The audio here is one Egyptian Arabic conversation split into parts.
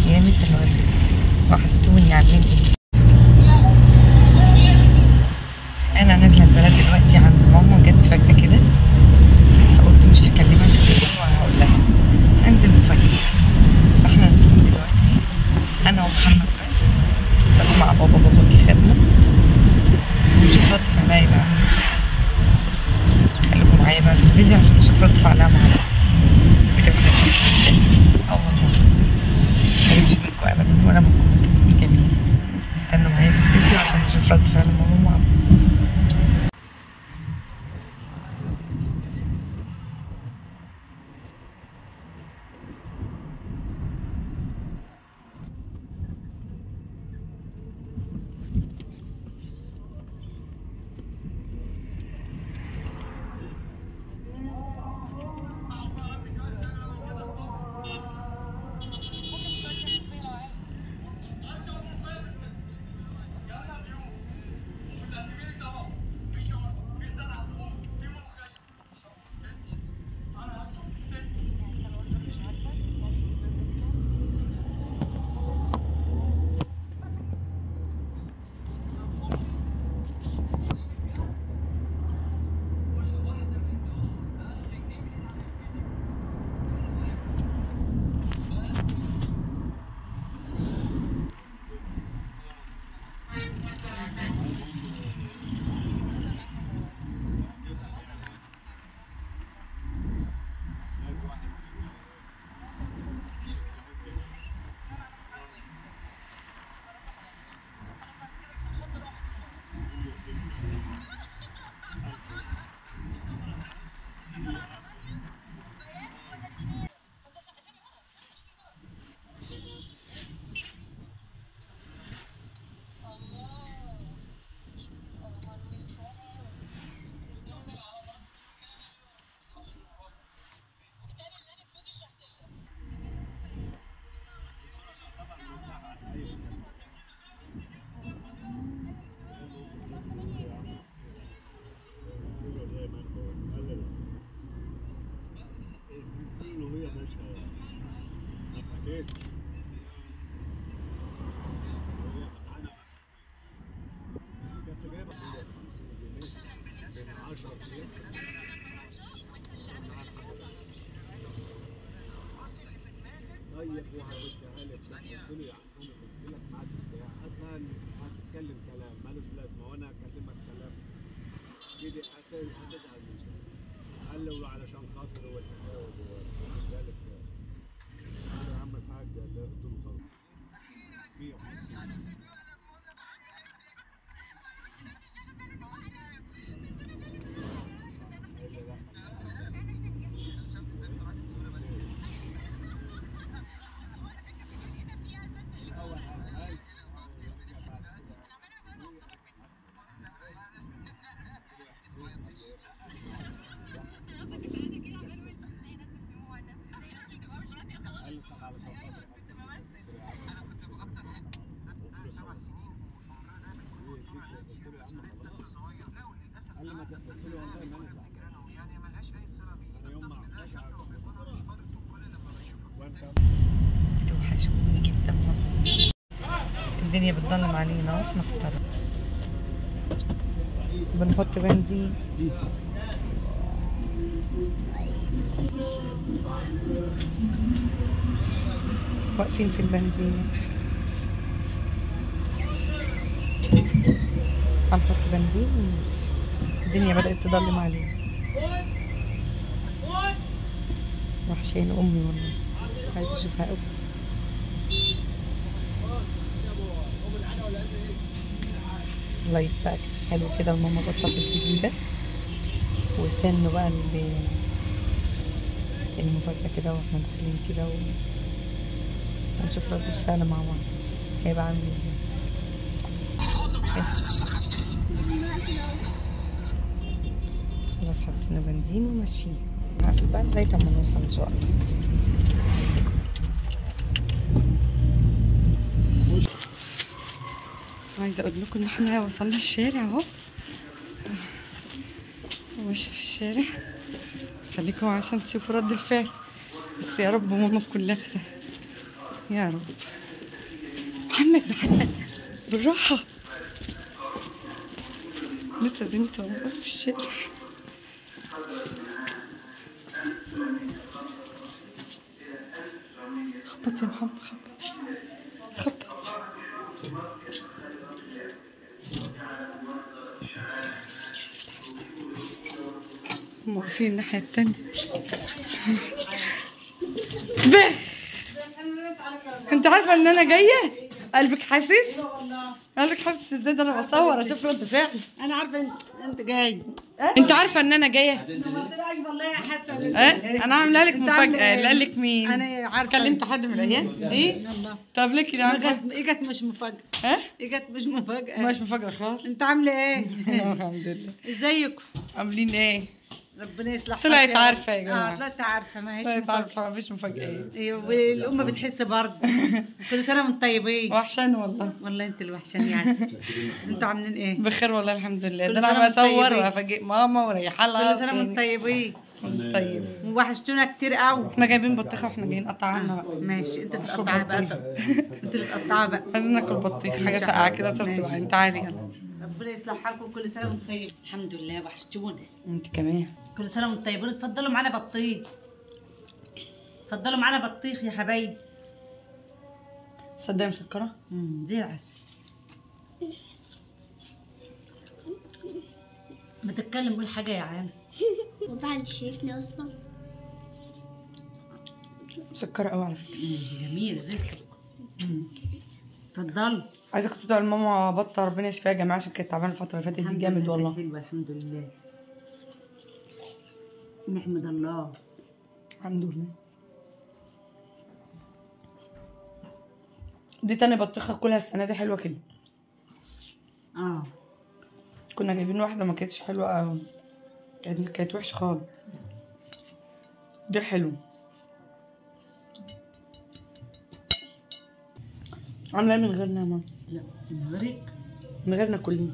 يا مسا الورد، وحشتوني. عاملين ايه؟ انا نازله البلد دلوقتي عند ماما، جت فجأة كده فقلت مش هكلمها في التليفون وهقول لها انزل مفاجأة. فاحنا نازلين دلوقتي انا ومحمد بس مع بابا. بابا جه خدنا، نشوف رد فعلها يبقى عامل ازاي. خليكم معايا بقى في الفيديو عشان نشوف رد فعلها معانا. بتوحشوني جدا، اه والله مبحرمش منكم ابدا ولا من كومنتاتكم الجميلة. استنوا معايا في الفيديو عشان نشوف رد فعل ماما مع بعض. اصلا هتتكلم كلام مالوش لازمه وانا اكلمك كلام كده هتزعل من كده. قال له علشان خاطر هو الحكاية وواخد بالك. قال له يا عم الحاج ده قلت له خلاص 150. بتوحشوني جدا والله. الدنيا بتضلم علينا واحنا في الطريق بنحط بنزين. واقفين في البنزين هنحط بنزين ونمشي. الدنيا بدأت تضلم علينا. وحشاني امي والله، عايزه اشوفها قوي. لايك بقى حلو كده لماما بطه في الفيديو ده، واستنوا بقى المفاجأة كده واحنا داخلين كده، ونشوف رد الفعل مع بعض هيبقى عامل ازاي. خلاص حطينا بنزين وماشيين. هقفل بقى لغاية اما نوصل ان شاء الله. عايزه اقول لكم ان احنا وصلنا الشارع اهو، ماشية في الشارع. خليكم عشان تشوفوا رد الفعل. بس يا رب ماما تكون لابسه. يا رب. محمد محمد بالراحة، لسه زينة رمضان في الشارع. خبط يا محمد، خبط خبط. هم واقفين الناحية التانية. بخ، انت عارفة ان انا جاية؟ قلبك حاسس؟ قلبك حاسس ازاي؟ ده انا بصور اشوف رد فعل. انا عارفه انت جاي. انت عارفه ان انا جاية؟ والله يا حسن انا عامله لك مفاجاة. قال لك مين؟ انا عارفه. كلمت حد من العيال؟ ايه؟ طب ليه كده؟ اجت مش مفاجاة. ها؟ اجت مش مفاجاة. مش مفاجاة خالص. انت عامله ايه؟ الحمد لله. ازيكم؟ عاملين ايه؟ ربنا يصلح. طلعت عارفه يا جماعة. طلعت عارفه، ما هيش طلعت عارفه، مفيش مفاجاة. ايوه، والام بتحس برضه. كل سنة وانتم طيبين. وحشان والله. والله انت اللي وحشاني يا عسل. انتوا عاملين ايه؟ بخير والله الحمد لله. ده انا بصور وافاجئ ماما واريحها لها. كل سنة وانتم طيبين. طيب وحشتونا كتير قوي. احنا جايبين بطيخه واحنا جايين قطعنا بقى. ماشي، انت تقطعها بقى. انت اللي تقطعها بقى. عايزين ناكل بطيخ، حاجة ساقعه كده. طب تعالي يلا. ربنا يصلح حالكم، كل سنة وانتم طيبين. الحمد لله، وحشتونا. انت كمان كل سنة وانتم طيبين. اتفضلوا معانا بطيخ، اتفضلوا معانا بطيخ يا حبايبي. صدقني مسكره زي العسل. ما تتكلم قول حاجة يا عم. بابا انت شايفني اصلا؟ مسكره قوي على فكرة. جميل زي السكر. اتفضلوا. عايزاك تدعي لماما بطه، ربنا يشفيها يا جماعة، عشان كانت تعبانة الفترة اللي فاتت دي جامد والله. حلوة الحمد لله، نحمد الله. الحمد لله. دي تاني بطيخه كلها السنة دي، حلوة كده. كنا جايبين واحدة ما كانتش حلوة قوي، كانت وحشة خالص. دي حلوة. عامله ايه من غيرنا يا ماما؟ لا من غيرك، من غيرنا كلنا.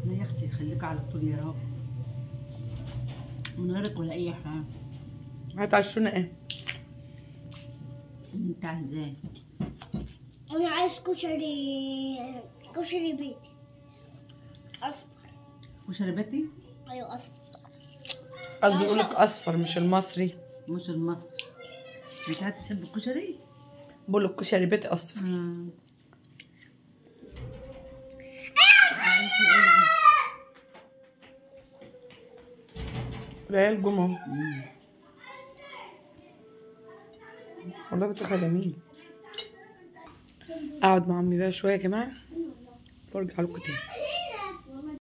لا يا اختي خليك على طول يا رب، من غيرك ولا اي حاجة. هتعشونا ايه؟ انت عايزاه؟ انا عايز كشري، كشري بيتي اصفر. كشري بيتي؟ ايوه اصفر. قصدي يقول لك اصفر مش المصري. مش المصري. انت هتحب الكشري؟ بقول لك كشري بيتي اصفر. العيال جم والله بطيخه جميل. اقعد مع عمي بقى شوية يا جماعة وارجع لكم تاني.